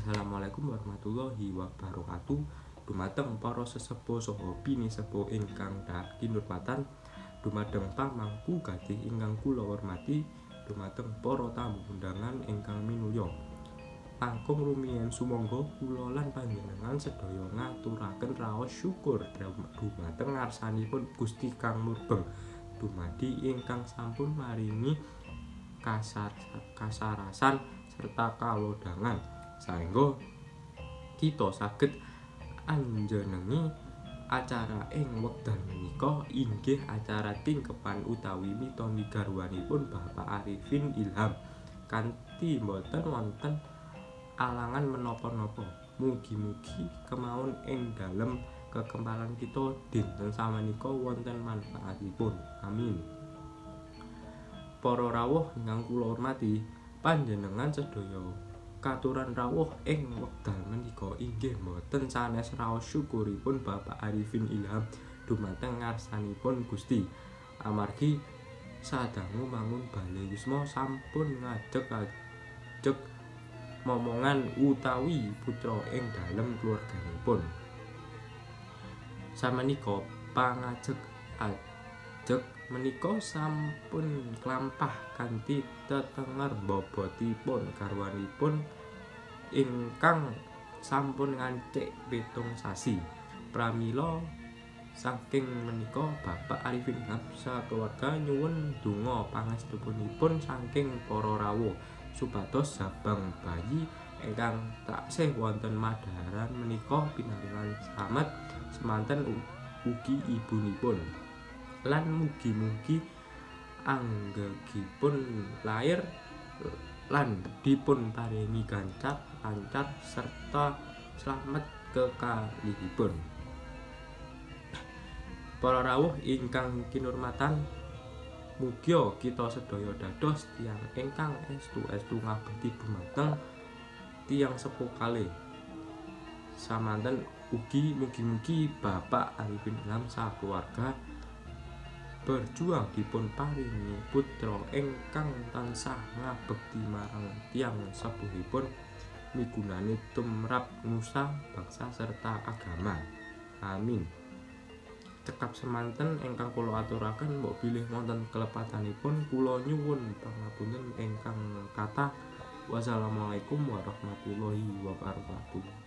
Assalamualaikum warahmatullahi wabarakatuh. Dumateng para sesepuh saha pinisepuh ingkang kinurmatan, dumateng pamangku gatih ingkang kula hormati, dumateng para tamu undangan ingkang minulya. Langkung rumiyin sumangga kula lan panjenengan sedaya ngaturaken raos syukur dumateng ngarsanipun Gusti Kang Murbeng dumadi ingkang sampun maringi kasarasan serta kalodhangan saengga kita saged anjenengi acara ing wekdal menika, inggih acara tingkepan utawi mitoni garwanipun Bapak Arifin Ilham kanthi boten wonten alangan menapa-napa. Mugi-mugi kemawon ing dalem kekempalan kita dinten samenika wonten manfaatipun. Amin. Para rawuh ingkang kula hormati, panjenengan sedaya katuran rawuh ing wekdal menika inggih boten sanes raos syukuripun Bapak Arifin Ilham dumateng ngarsanipun Gusti, amargi sadangu mangun bale yusma sampun ngajeg-ajeg momongan utawi putra ing dalem keluarganipun. Samenika pangajeg-ajeg menika sampun klampah kanthi tetenger bobotipun garwanipun ingkang sampun ngancik 7 sasi. Pramila saking menika Bapak Arifin Ilham sakeluarga nyuwun donga pangestunipun saking para rawuh supados jabang bayi ingkang taksih wonten madharan menika pinaringan slamet semanten ugi ibunipun, lan mugi-mugi anggegipun lair lan dipun paringi gancar lancar serta slamet kekalihipun. Para rawuh ingkang kinurmatan, mugia kita sedaya dados tiyang ingkang estu-estu ngabekti dumateng tiyang sepuh kalih. Samanten ugi mugi-mugi Bapak Arifin Ilham sakeluarga berjuang dipun paringi putra ingkang tansah ngabekti marang tiyang sepuhipun, migunani tumrap nusa, bangsa, serta agama. Amin. Cekap semanten ingkang kula aturaken, mbok bilih wonten kelepatanipun kula nyuwun pangapunten ingkang kathah. Wassalamualaikum warahmatullahi wabarakatuh.